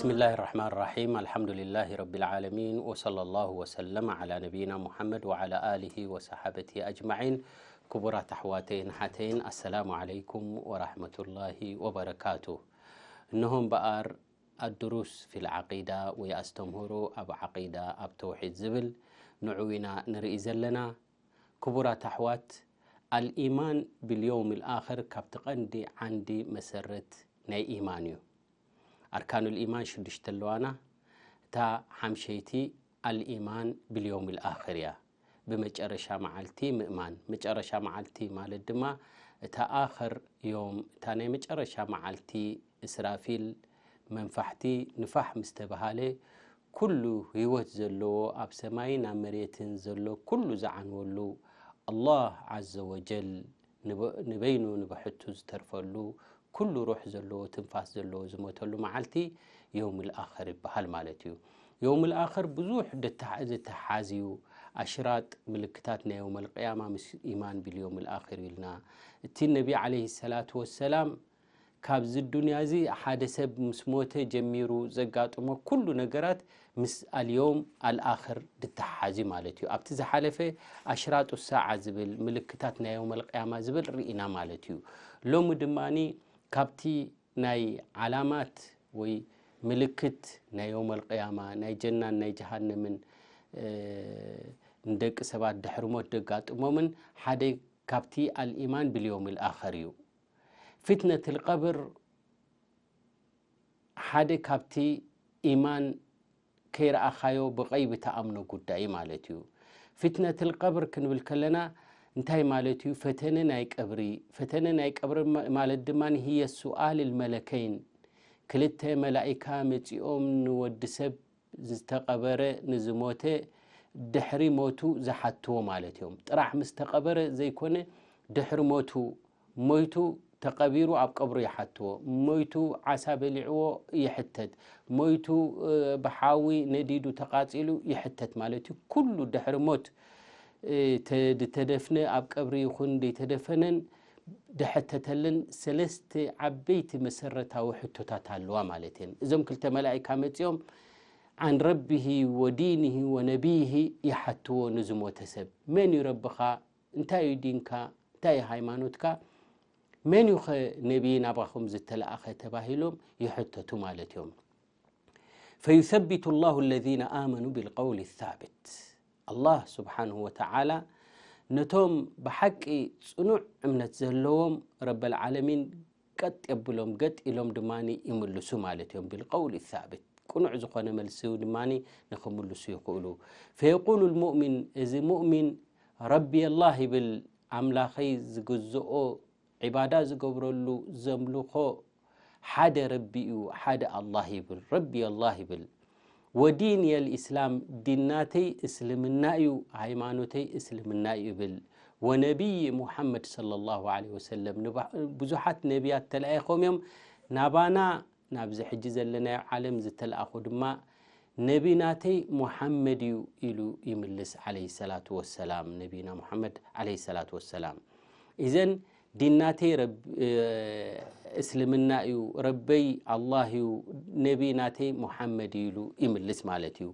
بسم الله الرحمن الرحيم. الحمد لله رب العالمين، وصلى الله وسلم على نبينا محمد وعلى آله وصحابته أجمعين. ክቡራት ኣሕዋተይን ሓተይን፣ ኣሰላሙ ዓለይኩም ወራሕመቱላሂ ወበረካቱ። እነሆ እምበኣር ኣድሩስ ፊል ዓቂዳ ወይ ኣስተምህሮ ኣብ ዓቂዳ፣ ኣብ ተውሒድ ዝብል ንዑ ኢና ንርኢ ዘለና። ክቡራት ኣሕዋት፣ ኣልኢማን ብልየውም ልኣኽር ካብቲ ቀንዲ ዓንዲ መሰረት ናይ ኢማን እዩ። ኣርካኑል ኢማን ሽዱሽተ ኣለዋና። እታ ሓምሸይቲ ኣልኢማን ብልየውም ልኣኽር እያ። ብመጨረሻ መዓልቲ ምእማን። መጨረሻ መዓልቲ ማለት ድማ እታ ኣኽር ዮም፣ እታ ናይ መጨረሻ መዓልቲ፣ እስራፊል መንፋሕቲ ንፋሕ ምስ ተባሃለ፣ ኩሉ ህይወት ዘለዎ ኣብ ሰማይን ኣብ መሬትን ዘሎ ኩሉ ዝዓንወሉ፣ ኣላህ ዓዘ ወጀል ንበ-፣ ንበይኑ ንብሕቱ ዝተርፈሉ፣ ኩሉ ሩሕ ዘለዎ፣ ትንፋስ ዘለዎ ዝሞተሉ መዓልቲ የውም ልኣኽር ይበሃል ማለት እዩ። የውም ልኣኽር ብዙሕ ደታ-፣ ዝተሓዝ እዩ። ኣሽራጥ፣ ምልክታት ናይ የውም ልቅያማ ምስ ኢማን ቢል የውም ልኣኽር ኢልና፣ እቲ ነቢ ዓለይሂ ሰላቱ ወሰላም ካብዚ ዱንያ እዚ ሓደ ሰብ ምስ ሞተ ጀሚሩ ዘጋጥሞ ኩሉ ነገራት ምስ ኣልየውም ኣልኣኽር ዝተሓሓዝ እዩ ማለት እዩ። ኣብቲ ዝሓለፈ ኣሽራጡ ሳዓ ዝብል፣ ምልክታት ናይ የውም ኣልቅያማ ዝብል ርኢና ማለት እዩ። ሎሚ ድማኒ ካብቲ ናይ ዓላማት ወይ ምልክት ናይ የውም ኣልቅያማ፣ ናይ ጀናን ናይ ጀሃነምን፣ እ፣ ንደቂ ሰባት ድሕሪ ሞት ደጋጥሞምን ሓደ ካብቲ ኣልኢማን ብልየውም ልኣኸር እዩ። ፊትነት ልቀብር ሓደ ካብቲ ኢማን ከይረኣኻዮ ብቐይቢ ተኣምኖ ጉዳይ ማለት እዩ። ፊትነት ልቀብር ክንብል ከለና እንታይ ማለት እዩ? ፈተነ ናይ ቀብሪ። ፈተነ ናይ ቀብሪ ማ-፣ ማለት ድማ ህየ ሱኣል ልመለከይን፣ ክልተ መላኢካ መጺኦም ንወዲ ሰብ ዝተቐበረ፣ ንዝሞተ ድሕሪ ሞቱ ዝሓትዎ ማለት እዮም። ጥራሕ ምስ ተቐበረ ዘይኮነ፣ ድሕሪ ሞቱ፣ ሞይቱ ተቐቢሩ ኣብ ቀብሩ ይሓትዎ፣ ሞይቱ ዓሳ በሊዕዎ ይሕተት፣ ሞይቱ፣ እ፣ ብሓዊ ነዲዱ ተቓጺሉ ይሕተት ማለት እዩ። ኩሉ ድሕሪ ሞት፣ እ፣ ተ-፣ ዝተደፍነ ኣብ ቀብሪ ይኹን ዘይተደፈነን ድሕተተለን ሰለስተ ዓበይቲ መሰረታዊ ሕቶታት ኣለዋ ማለት እየን። እዞም ክልተ መላኢካ መጺኦም ዓን ረቢሂ ወዲኒሂ ወነቢይሂ ይሓትዎ ንዝሞተ ሰብ። መን እዩ ረብኻ? እንታይ እዩ ዲንካ? እንታይ እዩ ሃይማኖትካ? መን እዩ ኸ ነቢይ ናባኹም ዝተለኣኸ? ተባሂሎም ይሕተቱ ማለት እዮም። ፈዩሰቢቱ ላሁ ለዚነ ኣመኑ ቢልቀውሊ ሳብት። ኣላህ ስብሓንሁ ወተዓላ ነቶም ብሓቂ ጽኑዕ እምነት ዘለዎም ረበል ዓለሚን ቀጥ የብሎም፣ ገጥ ኢሎም ድማ ይምልሱ ማለት እዮም። ቢልቀውሊ ሳብት፣ ቅኑዕ ዝኾነ መልሲ ድማ ንኽምልሱ ይኽእሉ። ፈየቁሉ ልሙእሚን፣ እዚ ሙእሚን ረቢ ኣላህ ይብል፣ ኣምላኸይ ዝግዝኦ፣ ዒባዳ ዝገብረሉ፣ ዘምልኾ ሓደ ረቢ እዩ፣ ሓደ ኣላህ ይብል፣ ረቢ ኣላህ ይብል። ወዲን የልኢስላም፣ ዲን ናተይ እስልምና እዩ፣ ሃይማኖተይ እስልምና እዩ ይብል። ወነቢይ ሙሓመድ ሰለላሁ ዐለይሂ ወሰለም፣ ንባ-፣ ብዙሓት ነቢያት ተላኢኾም እዮም ናባና፣ ናብዚ ሕጂ ዘለናዮ ዓለም ዝተለኣኹ ድማ ነቢ ናተይ ሙሓመድ እዩ ኢሉ ይምልስ ዐለይሂ ሰላቱ ወሰላም፣ ነቢና ሙሓመድ ዐለይሂ ሰላቱ ወሰላም። ኢዘን ዲን ናተይ ረብ-፣ እ፣ እስልምና እዩ፣ ረበይ ኣላህ እዩ፣ ነቢ ናተይ ሙሓመድ እዩ ኢሉ ይምልስ ማለት እዩ።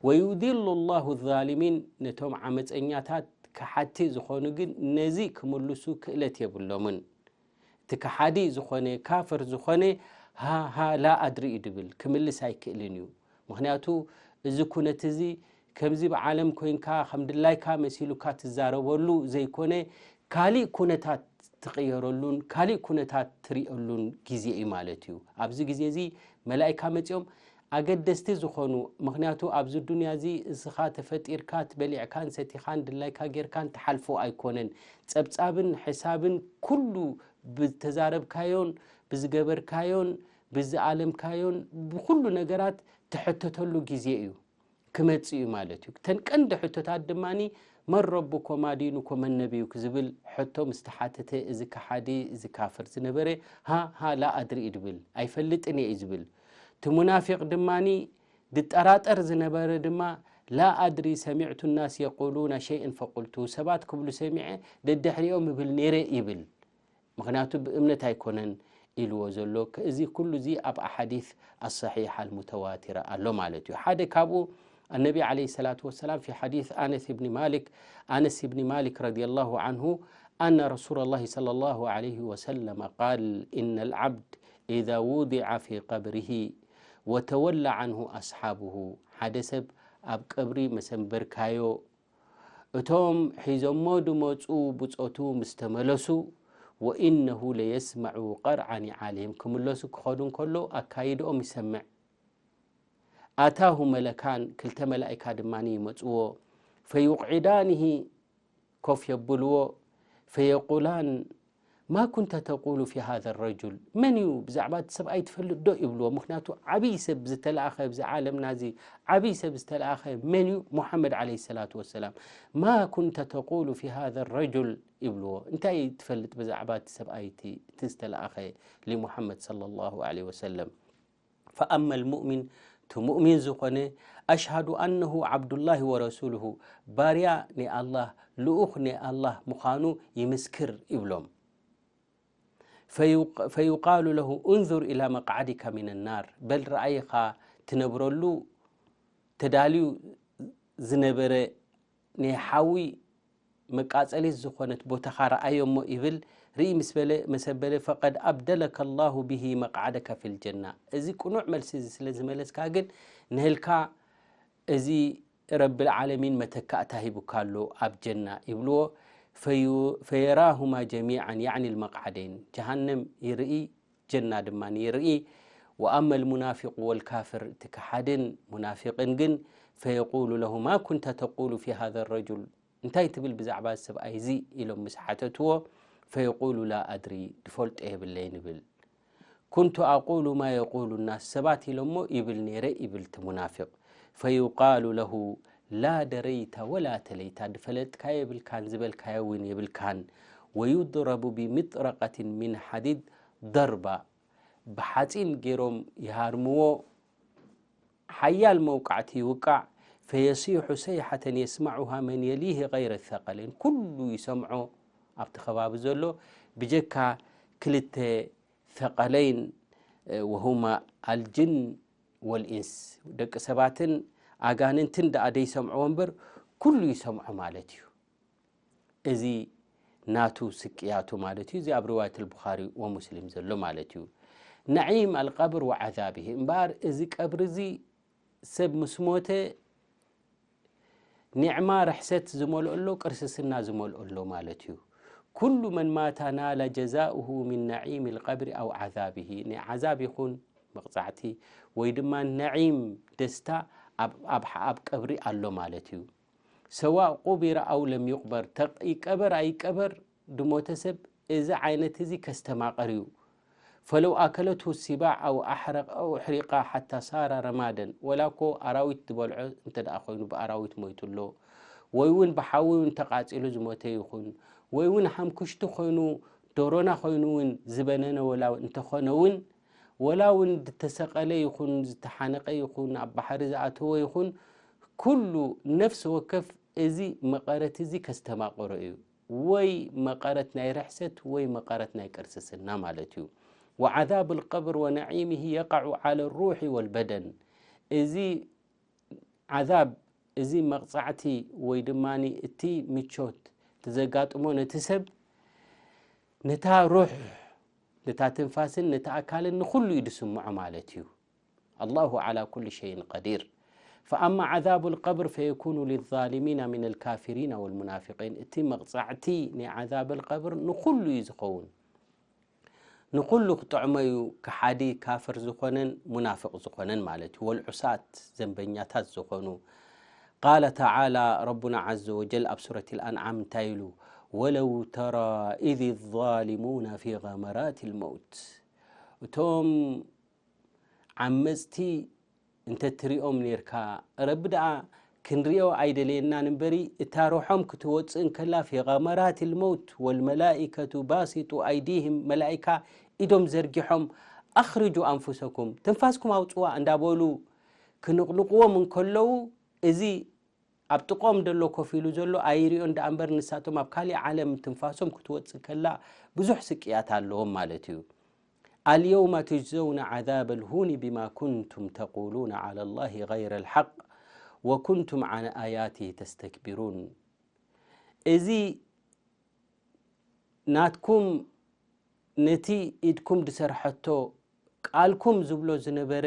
ወዩድሉ ላሁ ዛሊሚን፣ ነቶም ዓመፀኛታት ከሓድቲ ዝኾኑ ግን ነዚ ክምልሱ ክእለት የብሎምን። እቲ ከሓዲ ዝኾነ፣ ካፍር ዝኾነ፣ ሃ፣ ሃ፣ ላ ኣድሪ እዩ ድብል፣ ክምልስ ኣይክእልን እዩ። ምኽንያቱ እዚ ኩነት እዚ ከምዚ ብዓለም ኮይንካ ከም ድላይካ መሲሉካ ትዛረበሉ ዘይኮነ፣ ካሊእ ኩነታት ትቕየረሉን ካሊእ ኩነታት ትሪኦሉን ግዜ እዩ ማለት እዩ። ኣብዚ ግዜ እዚ መላኢካ መጺኦም ኣገደስቲ ዝኾኑ፣ ምኽንያቱ ኣብዚ ዱንያ እዚ እስኻ ተፈጢርካ፣ በሊዕካን ሰቲኻን ድላይካ ጌርካን ትሓልፎ ኣይኮነን። ጸብጻብን ሕሳብን ኩሉ ብዝተዛረብካዮን ብዝገበርካዮን ብዝኣለምካዮን ብኹሉ ነገራት ትሕተተሉ ግዜ እዩ። ክመጽእ እዩ ማለት እዩ። እተን ቀንዲ ሕቶታት ድማኒ፣ መን ረቡኮ፣ ማ ዲኑኮ፣ መን ነቢዩክ ዝብል ሕቶ ምስ ተሓተተ፣ እዚ ከሓዲ፣ እዚ ካፍር ዝነበረ፣ ሃ፣ ሃ፣ ላ ኣድሪ እዩ ዝብል፣ ኣይፈልጥን እየ እዩ ዝብል። እቲ ሙናፊቕ ድማኒ፣ ድጠራጠር ዝነበረ ድማ፣ ላ ኣድሪ፣ ሰሚዕቱ ናስ የቁሉና ሸይእን ፈቁልቱ፣ ሰባት ክብሉ ሰሚዐ፣ ደድሕሪኦም እብል ነይረ ይብል። ምኽንያቱ ብእምነት ኣይኮነን፣ ኢልዎ ዘሎ። እዚ ኩሉ እዚ ኣብ ኣሓዲስ ኣሰሒሓ ኣልሙተዋቲራ ኣሎ ማለት እዩ። ሓደ ካብኡ ኣነቢ ዓለይሂ ሰላቱ ወሰላም ፊ ሓዲስ ኣነስ ብኒ ማሊክ፣ ኣነስ ብኒ ማሊክ ረዲየላሁ ዓንሁ ኣነ ረሱለላሂ ሰለላሁ ዓለይሂ ወሰለም ቃል ኢነል ዓብድ ኢዛ ውዲዐ ፊ ቀብሪሂ ወተወላ ዓንሁ ኣስሓብሁ፣ ሓደ ሰብ ኣብ ቀብሪ መሰንበርካዮ እቶም ሒዞሞ ድመጹ ብጾቱ ምስ ተመለሱ፣ ወኢነሁ ለየስመዑ ቀርዓ ኒዓሊሂም፣ ክምለሱ ክኸዱ እንከሎ ኣካይድኦም ይሰምዕ። ኣታሁ መለካን፣ ክልተ መላኢካ ድማ ይመጽዎ፣ ፈዩቕዒዳኒሂ፣ ኮፍ የብልዎ፣ ፈየቁላን ማ ኩንተ ተቁሉ ፊ ሃዘ ረጁል፣ መን እዩ ብዛዕባ እቲ ሰብኣይ ትፈልጥ ዶ ይብልዎ። ምክንያቱ ዓብዪ ሰብ ዝተለኣኸ ኣብዚ ዓለምና እዚ ዓብዪ ሰብ ዝተለኣኸ መን እዩ? ሙሓመድ ዓለይሂ ሰላቱ ወሰላም። ማ ኩንተ ተቁሉ ፊ ሃዘ ረጁል ይብልዎ። እንታይ ትፈልጥ ብዛዕባ እቲ ሰብኣይ እቲ፣ እቲ ዝተለኣኸ ሊሙሓመድ ሰለላሁ ዓለይሂ ወሰለም። ፈኣመል ሙእሚን፣ እቲ ሙእሚን ዝኾነ፣ ኣሽሃዱ ኣነሁ ዓብዱላሂ ወረሱሉሁ፣ ባርያ ናይ ኣላህ ልኡኽ ናይ ኣላህ ምዃኑ ይምስክር ይብሎም። ፈዩቅ-፣ ፈዩቃሉ ለሁ እንዙር ኢላ መቅዓዲካ ሚን ናር፣ በል ረኣይኻ ትነብረሉ ተዳልዩ ዝነበረ ናይ ሓዊ መቃጸሊት ዝኾነት ቦታኻ ረኣዮ እሞ ይብል። ርኢ ምስ በለ፣ መሰበለ፣ ፈቀድ ኣብደለከ ላሁ ብሂ መቅዓደከ ፊል ጀና። እዚ ቅኑዕ መልሲ እዚ ስለ ዝመለስካ ግን ንህልካ እዚ ረብል ዓለሚን መተካእታ ሂቡካ ኣሎ ኣብ ጀና ይብልዎ። ፈዩ-፣ ፈየራሁማ ጀሚዓን ያዕኒ ልመቅዓደይን፣ ጀሃነም ይርኢ፣ ጀና ድማ ይርኢ። ወኣመ ልሙናፊቁ ወልካፍር፣ እቲ ከሓድን ሙናፊቅን ግን፣ ፈየቁሉ ለሁ ማ ኩንተ ተቁሉ ፊ ሃዘ ረጁል፣ እንታይ ትብል ብዛዕባ እዚ ሰብኣይ እዚ ኢሎም ምስ ሓተትዎ፣ ፈየቁሉ ላ ኣድሪ፣ ድፈልጦ የብለይን ይብል። ኩንቱ ኣቁሉ ማ የቁሉ ናስ፣ ሰባት ኢሎሞ ይብል ነይረ ይብል እቲ ሙናፊቅ። ፈዩቃሉ ለሁ ላ ደረይታ ወላ ተለይታ፣ ድፈለጥካዮ የብልካን ዝበልካዮ እውን የብልካን። ወዩድረቡ ብሚጥረቀትን ሚን ሓዲድ ደርባ፣ ብሓፂን ገይሮም ይሃርምዎ፣ ሓያል መውቃዕቲ ይውቃዕ። ፈየሲሑ ሰይሓተን የስማዑሃ መን የሊህ ገይረ ሰቀለይን፣ ኩሉ ይሰምዖ ኣብቲ ከባቢ ዘሎ፣ ብጀካ ክልተ ሰቀለይን፣ ወሁማ ኣልጅን ወልኢንስ፣ ደቂ ሰባትን ኣጋንንትን ደኣ ደይሰምዕዎ እምበር ኩሉ ይሰምዖ ማለት እዩ። እዚ ናቱ ስቅያቱ ማለት እዩ። እዚ ኣብ ሪዋየት ኣልቡኻሪ ወሙስሊም ዘሎ ማለት እዩ። ነዒም ኣልቀብር ወዓዛቢሂ። እምበኣር እዚ ቀብሪ እዚ ሰብ ምስ ሞተ ኒዕማ ርሕሰት ዝመልኦ ኣሎ፣ ቅርስስና ዝመልኦ ኣሎ ማለት እዩ። ኩሉ መን ማታ ናለ ጀዛኡሁ ሚን ነዒም ልቀብሪ ኣው ዓዛቢሂ፣ ናይ ዓዛብ ይኹን መቕጻዕቲ ወይ ድማ ነዒም ደስታ ኣብ፣ ኣብ፣ ኣብ ቀብሪ ኣሎ ማለት እዩ። ሰዋእ ቁቢረ ኣው ለም ዩቅበር፣ ተቕ-፣ ይቀበር ኣይቀበር ድሞተ ሰብ እዚ ዓይነት እዚ ከስተማቐር እዩ። ፈለው ኣከለቱ ሲባዕ ኣው ኣሕረቅ-፣ ኣው ኣሕሪቃ ሓታ ሳራ ረማደን፣ ወላ እኮ ኣራዊት ዝበልዖ እንተ ደኣ ኮይኑ ብኣራዊት ሞይቱ ኣሎ፣ ወይ እውን ብሓዊ እውን ተቃጺሉ ዝሞተ ይኹን፣ ወይ እውን ሓምኩሽቲ ኮይኑ ዶሮና ኮይኑ እውን ዝበነነ ወላ እንተኾነ እውን፣ ወላ እውን ዝተሰቐለ ይኹን ዝተሓነቀ ይኹን ኣብ ባሕሪ ዝኣተወ ይኹን፣ ኩሉ ነፍሲ ወከፍ እዚ መቐረት እዚ ከስተማቕሮ እዩ። ወይ መቐረት ናይ ርሕሰት ወይ መቐረት ናይ ቅርስስና ማለት እዩ። ወዓዛብ ልቀብር ወነዒምሂ የቃዑ ዓለ ሩሒ ወልበደን። እዚ ዓዛብ፣ እዚ መቕጻዕቲ ወይ ድማ እቲ ምቾት እቲ ዘጋጥሞ ነቲ ሰብ፣ ነታ ሩሕ፣ ነታ ትንፋስን ነቲ ኣካልን ንኹሉ እዩ ዝስምዖ ማለት እዩ። ኣላሁ ዓላ ኩሊ ሸይን ቀዲር። ፈኣማ ዓዛቡ ልቀብር ፈየኩኑ ልዛሊሚና ሚን ልካፊሪና ወልሙናፊቂን። እቲ መቕጻዕቲ ናይ ዓዛብ ልቀብር ንኹሉ እዩ ዝኸውን። ንኹሉ ክጥዕሞ እዩ፣ ከሓዲ ካፍር ዝኾነን ሙናፍቕ ዝኾነን ማለት እዩ። ወልዑሳት፣ ዘንበኛታት ዝኾኑ። ቃለ ተዓላ፣ ረቡና ዓዘ ወጀል ኣብ ሱረት ልኣንዓም እንታይ ኢሉ? ወለው ተራ ኢዝ ዛሊሙና ፊ ገመራት ልመውት። እቶም ዓመጽቲ እንተ ትሪኦም ኔርካ፣ ረቢ ደኣ ክንሪኦ ኣይደለየናን እምበሪ፣ እታ ሮሖም ክትወጽእ እንከላ፣ ፊ ገመራት ልመውት ወልመላኢከቱ ባሲጡ ኣይዲህም፣ መላኢካ ኢዶም ዘርጊሖም፣ ኣኽርጁ ኣንፉሰኩም፣ ትንፋስኩም ኣውጽዋ እንዳበሉ ክንቕንቕዎም እንከለዉ፣ እዚ ኣብ ጥቆም ደሎ ኮፍ ኢሉ ዘሎ ኣይሪኦን ደኣ እምበር፣ ንሳቶም ኣብ ካሊእ ዓለም ትንፋሶም ክትወጽእ ከላ ብዙሕ ስቅያት ኣለዎም ማለት እዩ። اليوم تجزون عذاب الهون بما كنتم تقولون على الله غير الحق وكنتم عن آياته تستكبرون። እዚ ናትኩም ነቲ ኢድኩም ዝሰርሐቶ ቃልኩም ዝብሎ ዝነበረ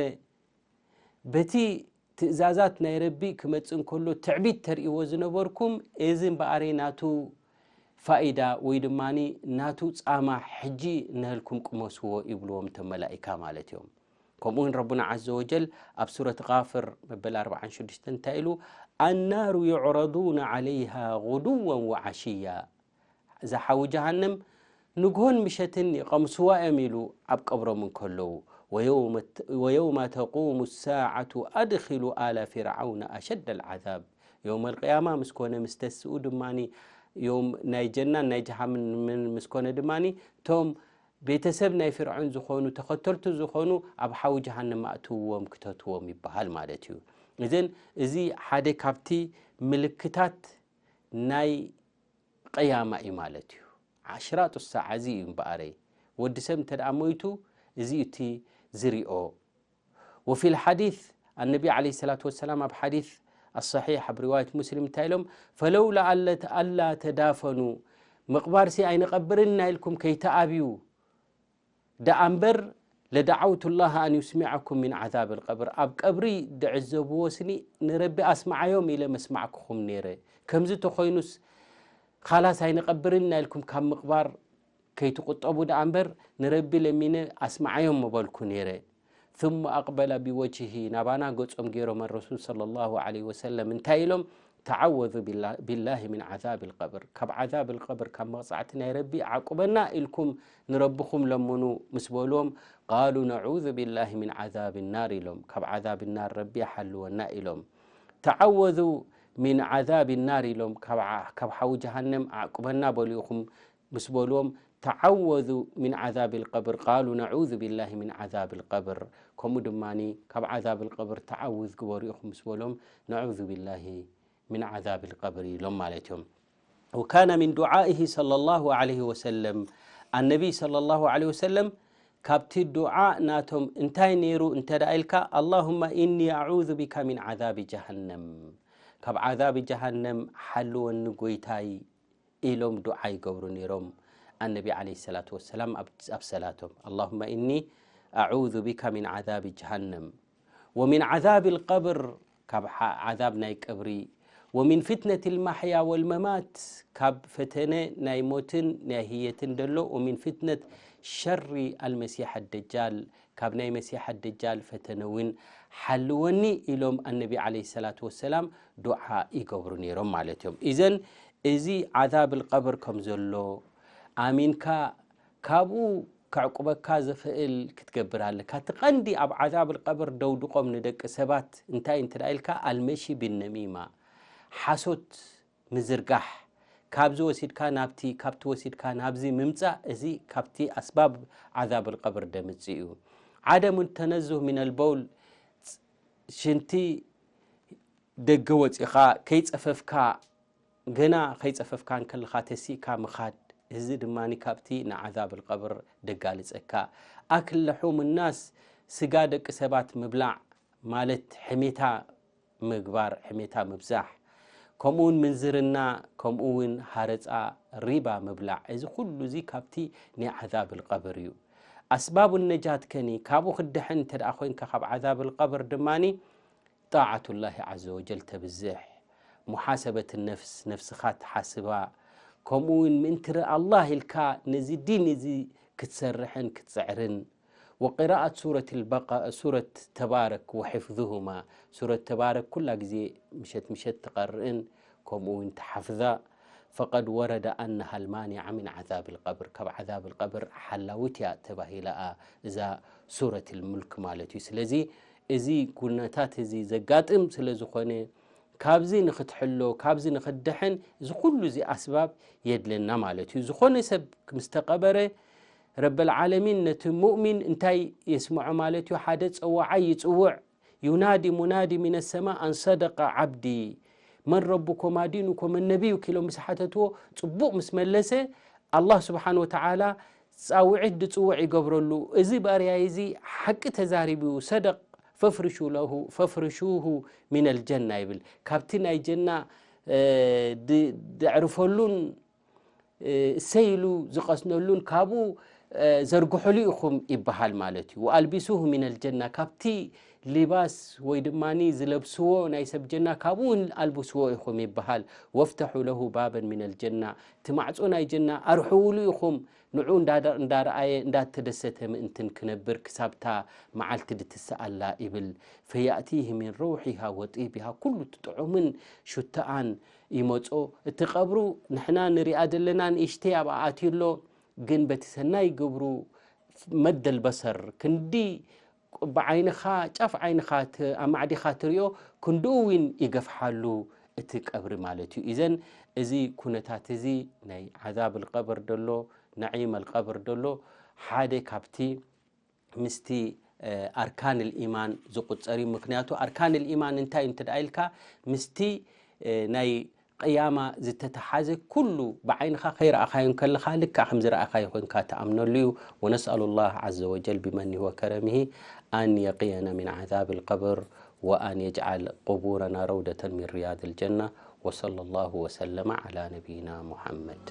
በቲ ትእዛዛት ናይ ረቢ ክመጽእ እንከሎ ትዕቢት ተርእይዎ ዝነበርኩም፣ እዚ እምበኣረይ ናቱ ፋኢዳ ወይ ድማ ናቱ ጻማ ሕጂ ንህልኩም ቅመስዎ ይብልዎም እቶም መላኢካ ማለት እዮም። ከምኡ እውን ረቡና ዓዘ ወጀል ኣብ ሱረት ጋፍር መበል ኣርብዓን ሽዱሽተን እንታይ ኢሉ? النار يعرضون عليها غدوا وعشيا። እዛ ሓዊ ጀሃነም ንግሆን ምሸትን ይቐምስዋ እዮም ኢሉ ኣብ ቀብሮም እንከለዉ። ويوم تقوم الساعة أدخلوا آل فرعون أشد العذاب. የውመል ቅያማ ምስ ኮነ፣ ምስ ተስኡ ድማ፣ ዮም ናይ ጀናን ናይ ጀሃምን ምስ ኮነ ድማ፣ እቶም ቤተሰብ ናይ ፍርዖን ዝኾኑ፣ ተኸተልቱ ዝኾኑ፣ ኣብ ሓዊ ጀሃነም ኣእትውዎም፣ ክተትዎም ይበሃል ማለት እዩ። እዘን፣ እዚ ሓደ ካብቲ ምልክታት ናይ ቅያማ እዩ ማለት እዩ። ኣሽራጡ ሳዓ እዚ እዩ እምበኣረይ። ወዲ ሰብ እንተ ደኣ ሞይቱ፣ እዚ እዩ እቲ ዝሪኦ። وفي الحديث፣ ኣነቢ ዓለይሂ ሰላቱ ወሰላም ኣብ ሓዲስ ኣሰሒሕ ኣብ ሪዋየት ሙስሊም እንታይ ኢሎም? فلولا ألا تدافنوا፣ ምቕባርሲ ኣይንቐብርን ኢና ኢልኩም ከይተኣብዩ ደኣ እምበር፣ لدعوت الله أن يسمعكم من عذاب القبر، ኣብ ቀብሪ ድዕዘብዎ ስኒ ንረቢ ኣስምዓዮም ኢለ መስማዕኩኹም ነይረ። ከምዚ ተኾይኑስ ኻላስ ኣይንቐብርን ኢና ኢልኩም ካብ ምቕባር ከይትቑጠቡ ደኣ እምበር ንረቢ ለሚነ ኣስምዓዮም ምበልኩ ነይረ። ثم أقبل بوجهه، ናባና ገጾም ገይሮም الرسول صلى الله عليه وسلم እንታይ ኢሎም? تعوذوا بالله من عذاب القبر، ካብ ዓዛብ القبر ካብ መቕጻዕቲ ናይ ረቢ ዓቁበና ኢልኩም ንረብኹም ለምኑ ምስ በልዎም قالوا نعوذ بالله من عذاب النار ኢሎም፣ ካብ ዓዛብ النار ረቢ ይሓልወና ኢሎም። تعوذوا من عذاب النار ኢሎም፣ ካብ ሓዊ ጀሃነም ዓቁበና በሉ ኢኹም ምስ በልዎም تعوذوا من عذاب القبر قالوا نعوذ بالله من عذاب القبر። ከምኡ ድማ ካብ ዓዛብ القبر ተዓውዝ ግበሩ ኢኹም ምስ በልዎም نعوذ بالله من عذاب القبر ኢሎም ማለት እዮም። وكان من دعائه صلى الله عليه وسلم، ኣነቢ صلى الله عليه وسلم ካብቲ ዱዓ ናቶም እንታይ ነይሩ እንተ ደኣ ኢልካ اللهم إني أعوذ بك من عذاب جهنم፣ ካብ ዓዛብ ጀሃነም ሓልወኒ ጎይታይ ኢሎም ዱዓ ይገብሩ ነይሮም ኣነቢ ዓለይሂ ሰላቱ ወሰላም ኣብ ሰላቶም። اللهم إني أعوذ بك من عذاب جهنم ومن عذاب القبر፣ ካብ ዓዛብ ናይ ቀብሪ፣ ومن فتنة المحيا والممات፣ ካብ ፈተነ ናይ ሞትን ናይ ህየትን ደሎ، ومن فتنة شر المسيح الدجال، ካብ ናይ መሲሕ ደጃል ፈተነ እውን ሓልወኒ ኢሎም ኣነቢ ዓለይሂ ሰላቱ ወሰላም ዱዓ ይገብሩ ነይሮም ማለት እዮም። ኢዘን እዚ ዓዛብ القبر ከም ዘሎ ኣሚንካ ካብኡ ከዕቁበካ ዝኽእል ክትገብር ኣለካ። እቲ ቀንዲ ኣብ ዓዛብ القبر ደውድቆም ንደቂ ሰባት እንታይ እንተ ኢልካ المشي بالنميمة፣ ሓሶት ምዝርጋሕ፣ ካብዚ ወሲድካ ናብቲ፣ ካብቲ ወሲድካ ናብዚ ምምጻእ፣ እዚ ካብቲ ኣስባብ ዓዛብ القبر ደምጽእ እዩ። عدم التنزه من البول፣ ሽንቲ ደገ ወጺኻ ከይጸፈፍካ፣ ገና ከይጸፈፍካ እንከለኻ ተሲእካ ምኻድ፣ እዚ ድማ ካብቲ ንዓዛብ القبر ደጋልጸካ። أكل لحوم الناس፣ ስጋ ደቂ ሰባት ምብላዕ ማለት ሕሜታ ምግባር፣ ሕሜታ ምብዛሕ፣ ከምኡ እውን ምንዝርና፣ ከምኡ እውን ሃረጻ ሪባ ምብላዕ፣ እዚ ኩሉ እዚ ካብቲ ናይ ዓዛብ القبر እዩ። ኣስባቡ ነጃት ከኒ ካብኡ ክድሕን እንተ ደኣ ኮይንካ ካብ ዓዛብ القبر ድማ ጣዓቱላሂ ዓዘ ወጀል ተብዝሕ፣ ሙሓሰበት ነፍስ፣ ነፍስኻ ትሓስባ፣ ከምኡ እውን ምእንቲ ኣላህ ኢልካ ነዚ ዲን እዚ ክትሰርሕን ክትጽዕርን وقراءة سورة البقرة، سورة تبارك وحفظهما، ሱረት ተባረክ ኩላ ግዜ ምሸት ምሸት ትቐርእን ከምኡ እውን ትሓፍዛ። فقد ورد أنها المانعة من عذاب القبر፣ ካብ ዓዛብ القبر ሓላዊት እያ ተባሂላ እዛ ሱረት الملك ማለት እዩ። ስለዚ እዚ ኩነታት እዚ ዘጋጥም ስለ ዝኾነ ካብዚ ንኽትሕሎ፣ ካብዚ ንኽድሕን፣ እዚ ኩሉ እዚ ኣስባብ የድለና ማለት እዩ። ዝኾነ ሰብ ምስ ተቐበረ፣ ረበል ዓለሚን ነቲ ሙእሚን እንታይ የስምዖ ማለት እዩ? ሓደ ጸዋዓይ ይጽውዕ። ينادي منادي من السماء أن صدق عبدي، من ربك وما دينك ومن نبيك ኢሎም ምስ ሓተትዎ፣ ጽቡቕ ምስ መለሰ፣ ኣላህ ስብሓን ወተዓላ ጻውዒት ድጽውዕ ይገብረሉ። እዚ ባርያይ እዚ ሓቂ ተዛሪቡ፣ ሰደቕ፣ ፈፍርሹ ለሁ፣ ፈፍርሹሁ ሚነል ጀና ይብል። ካብቲ ናይ ጀና፣ እ፣ ድ-፣ ደዕርፈሉን፣ እ፣ እሰይ ኢሉ ዝቐስነሉን ካብኡ፣ እ፣ ዘርግሑሉ ኢኹም ይበሃል ማለት እዩ። ወኣልቢሱሁ ሚነል ጀና፣ ካብቲ ሊባስ ወይ ድማኒ ዝለብስዎ ናይ ሰብ ጀና ካብኡ እውን ኣልብስዎ ኢኹም ይበሃል። ወፍተሑ ለሁ ባበን ሚነል ጀና፣ እቲ ማዕጾ ናይ ጀና ኣርሕውሉ ኢኹም። ንዑ እንዳዳ-፣ እንዳረኣየ እንዳተደሰተ ምእንትን ክነብር ክሳብታ መዓልቲ ድትስኣላ ይብል። ፈያእቲህ ሚን ረውሒሃ ወጢቢሃ፣ ኩሉ እቲ ጥዑምን ሽትኣን ይመጾ። እቲ ቀብሩ ንሕና ንሪኣ ዘለና ንእሽተይ ኣብኣ ኣትዩ ኣሎ፣ ግን በቲ ሰናይ ግብሩ መደል በሰር ክንዲ ብዓይንኻ፣ ጫፍ ዓይንኻ ት-፣ ኣማዕዲኻ ትሪኦ ክንድኡ እውን ይገፍሓሉ እቲ ቀብሪ ማለት እዩ። ኢዘን እዚ ኩነታት እዚ ናይ ዓዛብ ኣልቀብር ደሎ፣ ነዒም ኣልቀብር ደሎ ሓደ ካብቲ ምስቲ፣ እ፣ ኣርካን ልኢማን ዝቁጸር እዩ። ምክንያቱ ኣርካን ልኢማን እንታይ እዩ እንተ ደኣ ኢልካ፣ ምስቲ፣ እ፣ ናይ ቅያማ ዝተተሓዘ ኩሉ ብዓይንኻ ከይረኣኻዮ እንከለኻ ልክዕ ከም ዝረኣኻዮ ኮይንካ ትኣምነሉ እዩ። ወነስኣሉ ላህ ዓዘ ወጀል ብመኒሂ ወከረሚሂ ኣን የቅየና ሚን ዓዛብ ልቀብር ወኣን የጅዓል ቅቡረና ረውደተን ሚን ሪያድ ልጀና። ወሰለ ላሁ ወሰለመ ዓላ ነቢይና ሙሐመድ።